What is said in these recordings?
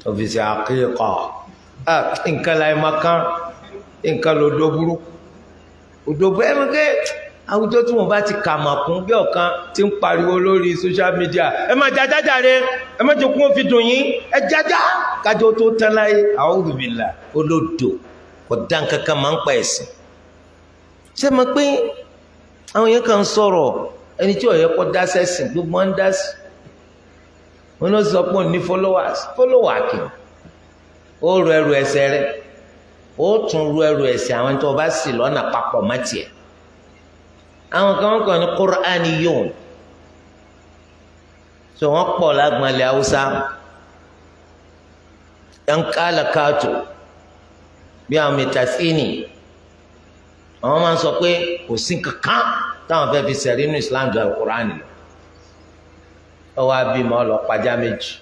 Òfìsì àkíkọ nǹkan láì máa kán nǹkan ló dó burú òdòbó. Ẹ mọ̀ pé àwùjọ tí wọn bá ti kà mà kún bí ọ̀kan ti ń pariwo lórí social media, ẹ má jájá jàre, ẹ má jẹ́ kó fi dùn yín, ẹ jájá kájọ tó tán láyé. A'udhu billah, olódò kò dá nǹkankan máa ń pa ẹ̀sìn. Ṣé mo pé àwọn yẹn kàn ń sọ̀rọ̀ ẹni tí ó yẹ kó dá sẹ́sìn, gbogbo wọn ń dá sí wọn ló sọ pé òun ní followers. Follower kì ó ru ẹrù ẹ̀ṣẹ̀ rẹ̀, ó tún ru ẹrù ẹ̀ṣẹ̀ àwọn tó bá sì lọ́nà papọ̀ mọ́ tiẹ̀. Àwọn kan kàn ní Qur'aniyun, so wọ́n pọ̀ lágbọ̀nlẹ̀ Haúsá, yan kálàkàtò bí àwọn mẹtàsínì. Àwọn máa ń sọ pé kò sí kankan táwọn fẹ́ẹ́ fi sẹ̀rí inú Islam ju Al-Qur'ani lọ. Ọwọ́ abimọ lọ pàjá méjì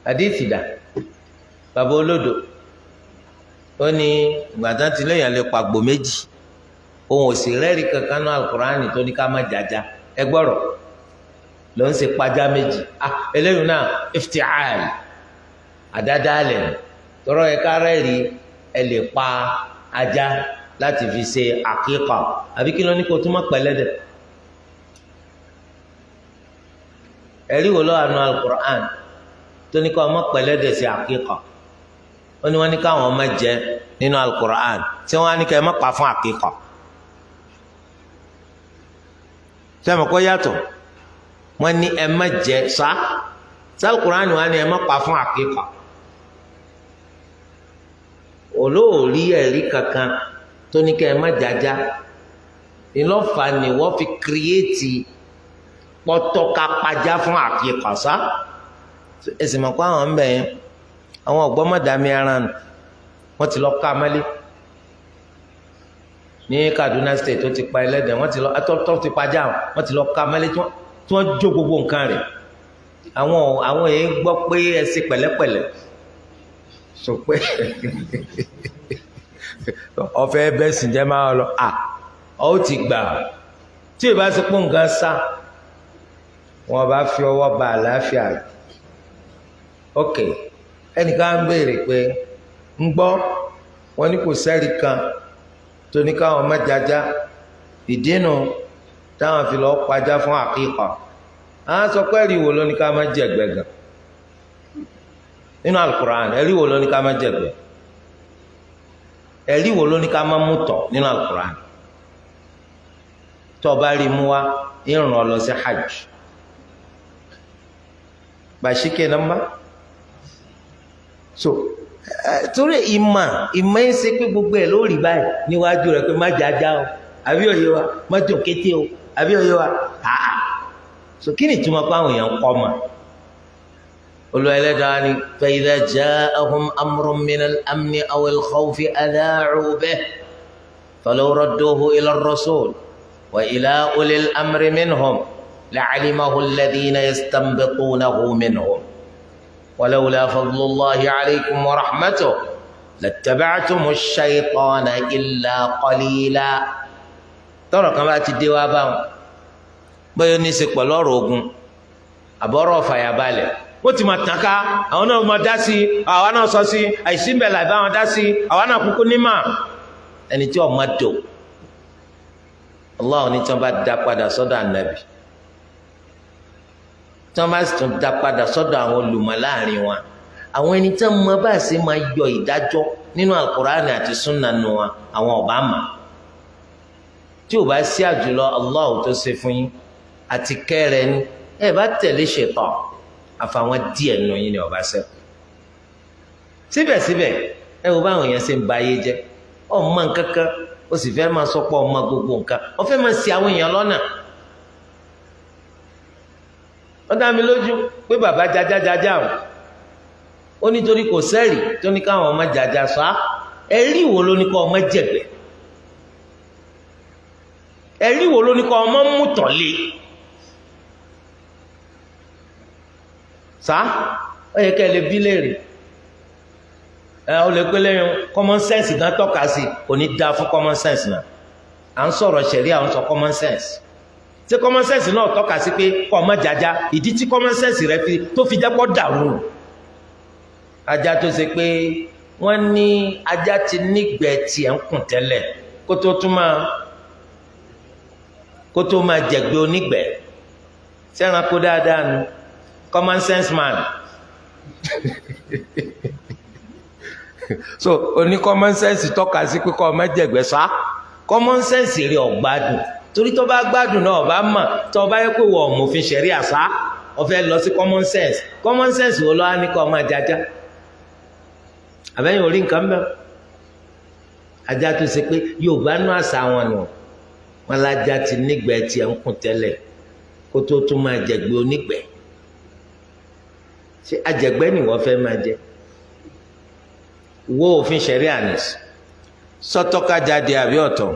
àdìsí dà. Bàbá olódò ó ní ìgbàdàn tí lẹ́yìn lè pàgbò méjì, òun ò sì rẹ́rìí kankan ní Al-Qur'ani tó ní ká má jàjà. Ẹ gbọ́rọ̀ ló ń ṣe pàjá méjì. Ah, eléyìí náà iftial, àdádálẹ̀ tọrọ yẹ ká rẹ́rìí. Ẹ lè pa ajá láti fi ṣe àkíkà, àbí kí ló ní kó tún má pẹ̀lẹ́dẹ̀? Ẹ̀rí wo lọ́wọ́ àánú Al-Qur'an tó ní kó ọmọ pẹ̀lẹ́dẹ̀ sí àkíkà? Ó ní wọ́n ní káwọn ọmọ jẹ nínú Al-Qur'an, tí wọ́n á ní ká ẹ má pa fún àkíkà. Sẹ́mi kó yàtọ̀? Wọ́n ní ẹ má jẹ sá Al-Qur'an, wọ́n á ní ẹ má pa fún àkíkà. Olóòrí ẹ̀rí kankan tó ní ká ẹ má jájá ìlọ́fà ni wọ́n fi kírẹ́ẹ̀tì pọ́tọ́kápájá fún àkíkà sá. Ẹsìn mọ̀ pé àwọn ń bẹ̀ yẹn, àwọn ọ̀gbọ́mọ̀dàmí ara nù, wọ́n ti lọ ká amálé ní Kaduna State tó ti pa ẹlẹ́dẹ̀, wọ́n ti lọ tó ti pajá, wọ́n ti lọ ká amálé tí wọ́n jó gbogbo nǹkan rẹ̀. Àwọn yẹn gbọ́ pé ẹ ṣe pẹ̀lẹ́pẹ̀lẹ́, sọ pé ọ̀fẹ́ bẹ́ẹ̀ sì jẹ́ máa lọ à ọ́ ti gbà tí ìbá ṣe pọ̀ nǹkan sá wọn bá fi ọwọ́ ba àlàáfíà rẹ̀. Ok, ẹnìkan ń béèrè pé ń gbọ́ wọn ní kò sẹ́rí kan tó ní káwọn má jájá, ìdínú táwọn fi lọ́ọ́ pajá fún àkíkà. Àwọn sọ pé ẹ̀rí wo ló ní ká má jẹ̀gbẹ́ gan nínú Al-Qur'an? Ẹ̀rí wo ló ní ká má jẹ̀gbẹ́? Ẹ̀rí wo ló ní ká má mú tọ̀ nínú Al-Qur'an? Tó o bá rí mú wa, ìrìn ọ lọ sí hajj. Ba shi kenan ba. So torí ìmọ̀ ìmọ̀ ń ṣe pé gbogbo ẹ̀ lórí báyìí níwájú rẹ̀ pé má jájá o, àbí òye wa, má jò kété o, àbí òye wa. Àà, so kí ni ìtumọ̀ pé àwọn èèyàn ń kọ́ mà? Olú ẹlẹ́dàá ni fa idha ja'ahum amrun minal amni awil khawfi adha'u bihi falaw radduhu ila ar-rasul wa ila ulil amri minhum la'alimahu alladhina yastanbitunahu minhum walawla fadlullahi alaykum wa rahmatuhu lattaba'tumu ash-shaytana illa qalila. Tọ́rọ̀ kan bá ti dé wá báwọn, bóyá ní í ṣe pẹ̀lú ọ̀rọ̀ ogun àbọ̀rọ̀ fàyàbalẹ̀, ó ti máa tàn ká, àwọn náà máa dá sí i, àwa náà sọ sí i, àìsí ń bẹ̀ láì bá wọn dá sí i, àwa náà kúkú ní mà. Ẹni tí ọmọ dò Allah ní tí wọ́n bá dá padà sọ́dọ̀ ànábì, tí wọ́n bá sì tún dá padà sọ́dọ̀ àwọn olùmọ̀ láàrin wọn, àwọn ẹni tí wọ́n mọ bá ṣe máa yọ ìdájọ́ nínú Al-Qur'ani àti sunna nù wọn, àwọn ọba mà. Tí ò bá sí àjùlọ Allah tó ṣe fún yín àti kẹrẹ ni ẹ bá tẹ̀lé ṣètò, àfàwọn díẹ̀ nù yín ni ọba ṣẹ́kù. Síbẹ̀síbẹ̀ ẹ wo báwọn èèyàn ṣe ń ba ayé jẹ́. Ọmọ nǹkankan ó sì fẹ́ máa sọpọ̀ ọmọ gbogbo nǹkan, ó fẹ́ máa ṣì àwọn èèyàn lọ́nà. Ó dá mi lójú pé bàbá jajajaja o, ó nítorí kò sẹ́rì tó ní káwọn ọmọ jaja sọ á. Ẹ̀rí wo ló ní kó ọmọ jẹ̀gbẹ́? Ẹ̀rí wo ló ní kó ọmọ mú tọ̀lé sá? Ó yẹ kẹ́ ẹ lè bí léèrè. Ẹ ó lè pé lẹ́yìn common sense gan tọ́ka sí, kò ní dáa fún common sense náà. À ń sọ̀rọ̀ ṣẹ̀rí, à ń sọ common sense. Ṣé common sense náà tọ́ka sí pé kọ́ ọmọ jaja? Ìdí tí common sense rẹ fi tó fi jẹ́ pọ́ dàrú. Ajá tó ṣe pé wọ́n ní ajá ti nígbẹ́ tiẹ̀ ń kùn tẹ́lẹ̀ kó tó tún máa kó tó máa jẹ̀gbẹ́ onígbẹ́. Sẹ́ranko dáadáa nu, common sense man. So oní common sense tọ́ka sí pé kọ́ ọ má jẹ̀gbẹ́ sá. Common sense rí ọ̀gbádùn, torí tó bá gbádùn náà ọba mọ̀ tó ọba yẹ pé wọ́n mòfin ṣẹ̀rí àṣà ọ̀fẹ́ lọ sí common sense. Common sense wo lọ́wọ́ ní kọ́ ọ máa jaja? Àbẹ́yìn orí nǹkan bẹ́ẹ̀. Ajá tó ṣe pé Yorùbá nú àṣà wọn nù, wọn lájà ti nígbẹ́ tiẹ̀ ń kùn tẹ́lẹ̀ kó tó tún máa jẹ̀gbẹ́ onígbẹ́. Ṣé ajẹ̀gbẹ́ ni wọ́n fẹ́ máa jẹ? Wo òfin ṣẹ̀rí àníṣ sọ́tọ́ka jáde àbí ọ̀tọ̀?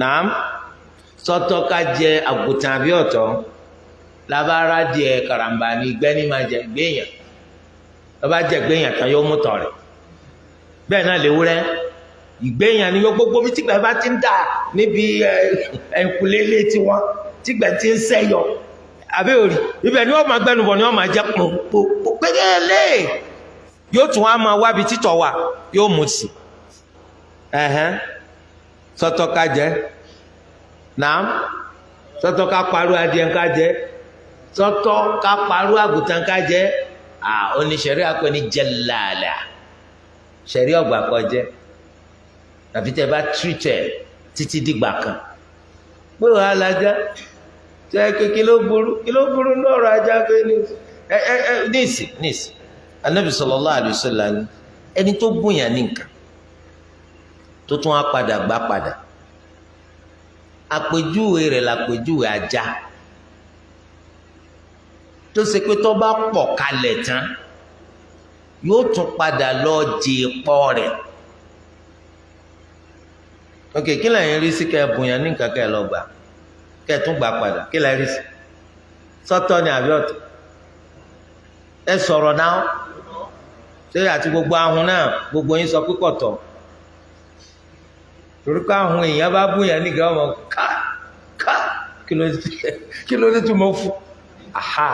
Nàám, sọ́tọ́ka jẹ àgùntàn àbí ọ̀tọ̀? Labara díẹ̀ karambà ní ìgbẹ́ ní máa jẹ gbẹ̀yàn. Lọ́ba jẹ gbẹ̀yàn tán yóò mú tọ̀ rẹ̀. Bẹ́ẹ̀ náà léwúrẹ́ ìgbẹ̀yàn ni yóò gbogbo bí tìgbà bá ti ń dà níbi ẹ̀ǹkùlélé tiwọn, tìgbà ti ń sẹ́yọ àbí òrì ibẹ̀ ni wọ́n máa gbẹnu bọ̀ ni wọ́n máa jẹ pòpò pérélé, yóò tún wá máa wábi títọ̀ wà yóò mú sí. Ẹ̀hẹ́n, sọ́tọ̀ ká jẹ? Nàám, sọ́tọ̀ ká parú adìẹ ká jẹ? Sọ́tọ̀ ká parú àgùntàn ká jẹ? À oníṣẹ̀rí àpẹ ní jẹlàlà ṣẹ̀rí ọ̀gbà kọ jẹ, tàbí tẹ bá tírìtẹ̀ títí dìgbà kan pé wàhálà já tẹ pé kí ló burú, kí ló burú lọ́rọ̀ ajá pé ní ẹ ẹ ẹ níìsì níìsì. Anabi sallallahu alaihi wasallam ẹni tó bùnyàn ní nǹkan tó tún á padà gbà padà, àpèjúwe rẹ̀ làpèjúwe ajá tó ṣe pé tó bá pọ̀ kalẹ̀ tán yóò tún padà lọ jẹ pọ̀ rẹ̀. Ok, kí lẹ́yìn rí sí kẹ́ bùnyàn ní nǹkan kẹ́ lọ gbà kẹ́ tún gbà padà, kí lẹ́yìn rí sí? Sọ́tọ̀ ni àbí ọ̀tọ̀? Ẹ sọ̀rọ̀ náà. Ṣé àti gbogbo ahun náà gbogbo yín sọ pípọ̀ tọ̀? Torí pé ahun èèyàn bá bùnyàn ní nǹkan ọmọ ká ká kí ló dé tí mo fún? Aha,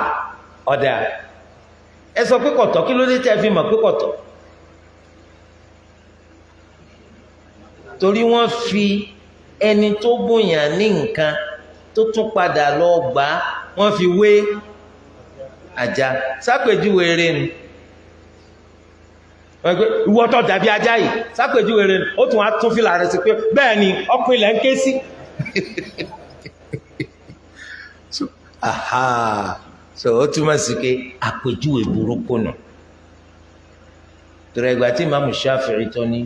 ọ̀dà ẹ sọ pé kọ̀tọ̀, kí ló dé tẹ́ fi mọ̀ pé kọ̀tọ̀? Torí wọ́n fi ẹni tó bùnyàn ní nǹkan tó tún padà lọ gbà wọ́n fi wé ajá. Sápèjúwe eré nu, ìwọ tó dàbí ajá yìí, sápèjúwe eré nu, ó tún wá tún fìlà rẹ̀ sí pé bẹ́ẹ̀ ni ọkùnrin ilẹ̀ ń ké sí. Aha, so ó túmọ̀ sí pé àpèjúwe burúkú nù. Torí ẹgbàá tí Ìmáàmù Ṣáfi'í tó ní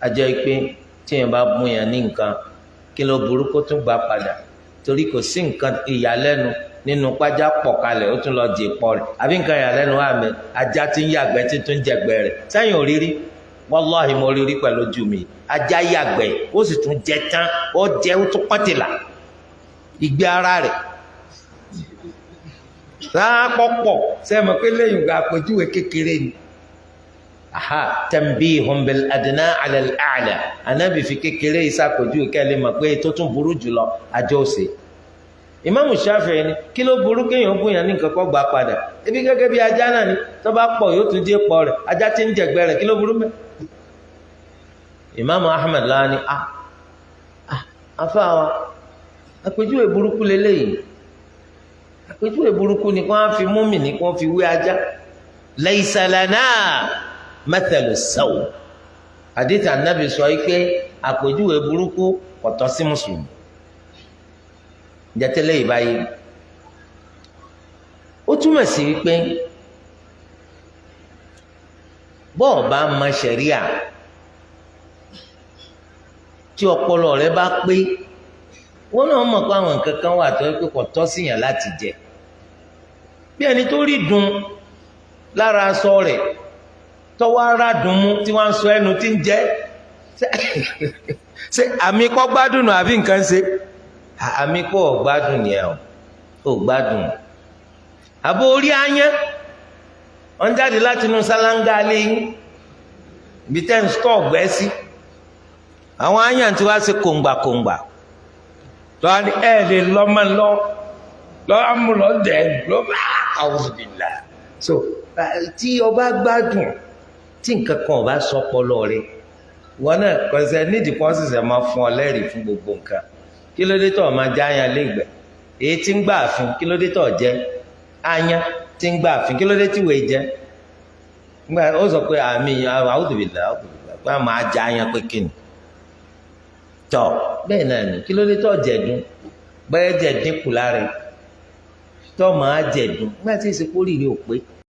ajá pé tí èèyàn bá bùnyàn ní nǹkan kí ló burúkú tún gbà padà, torí kò sí nǹkan ìyàlẹ́nu nínú pàjá pọ̀ kalẹ̀ ó tún lọ jẹ pọ̀ rẹ̀, àbí nǹkan ìyàlẹ́nu wà mẹ́ ajá tí ń yàgbẹ́ tí tún jẹgbẹ́ rẹ̀. Sẹ́yìn òrírí, wàláhì mo rírí pẹ̀lú ojú mi, ajá yàgbẹ́ ó sì tún jẹ tán, ó jẹ ó tún pọ́tìlà ìgbé ara rẹ̀ sáàpọ̀pọ̀. Sẹ́mi pé lẹ́yìn ìgbà àpèjúwe kékeré ni? Aha, tanbihun bil adna ala al a'la, anábì fi kékeré ìsàpèjúwe kẹ́lẹ́ mọ̀ pé tó tún burú jùlọ àjọ òsè. Ìmáàmù Ṣáfi'í ni kí ló burú kéèyàn bóyá ní nǹkan kọ́ gbà padà, ebi gẹ́gẹ́ bí ajá náà ni tó bá pọ̀ yóò tún dé pọ̀ rẹ̀, ajá tí ń jẹ̀gbẹ́ rẹ̀ kí ló burú mẹ́. Ìmáàmù Ahmad láwa ni a afáwa àpèjúwe burúkú lélẹ́yìí, àpèjúwe burúkú ni kí wọ́n fi múmi ní kí wọ́n fi wé ajá. Laysa lana mathalu saw, àdìtà nàbì sọ yìí pé àpèjúwe burúkú kò tọ́ sí mùsùlùmí. Jẹtẹlẹ yìí báyìí ó túmọ̀ sí wípé bọ́ọ̀ bá ma ṣẹ̀ríà tí ọpọlọ rẹ bá pé, wọn náà mọ̀ pé àwọn nǹkan kan wà tó pé kò tọ́ síyàn láti jẹ. Bí ẹni tó rí dùn lára aṣọ rẹ̀ tọwọ́ ara dùn mú tí wọ́n ń sọ ẹnu tí ń jẹ, ṣé àmì kọ́ gbádùn àbí nǹkan ṣe? Àmì kó o gbádùn yẹn o gbádùn. Àbò orí ayán wọn jáde láti inú sálángá lẹ́yìn ibi tẹ́ ń stọ̀ ọ̀gbẹ́ sí, àwọn ayán tí wàá ṣe kòǹgbàkòǹgbà lọ́wọ́ ni ẹ lè lọ́mọ lọ lọ́wọ́ mú lọ dẹ̀ lọ́ bá àwọn òbílà. So Tí ọba gbádùn, tí nǹkan kan ọba sọpọlọ rẹ, wọn náà kọsẹ nídìí kan ṣẹ̀ṣẹ̀ máa fún ọ lẹ́rìí fún gbogbo nǹkan. Kí ló dé tó máa já ayan lẹ́gbẹ̀ẹ́ èyí tí ń gbà fún? Kí ló dé tó jẹ ayan tí ń gbà fún? Kí ló dé tí wòye jẹ? Nígbà ó sọ pé àmì àwùjọbìlà àwùjọbìlà pé àmà já ayan pé kíni tọ bẹ́ẹ̀ náà ni. Kí ló dé tó jẹ̀dún? Bẹ́ẹ̀ jẹ̀ dínkù lára tó máa jẹ̀dún nígbà tí ìsìnkú rírì ò pé.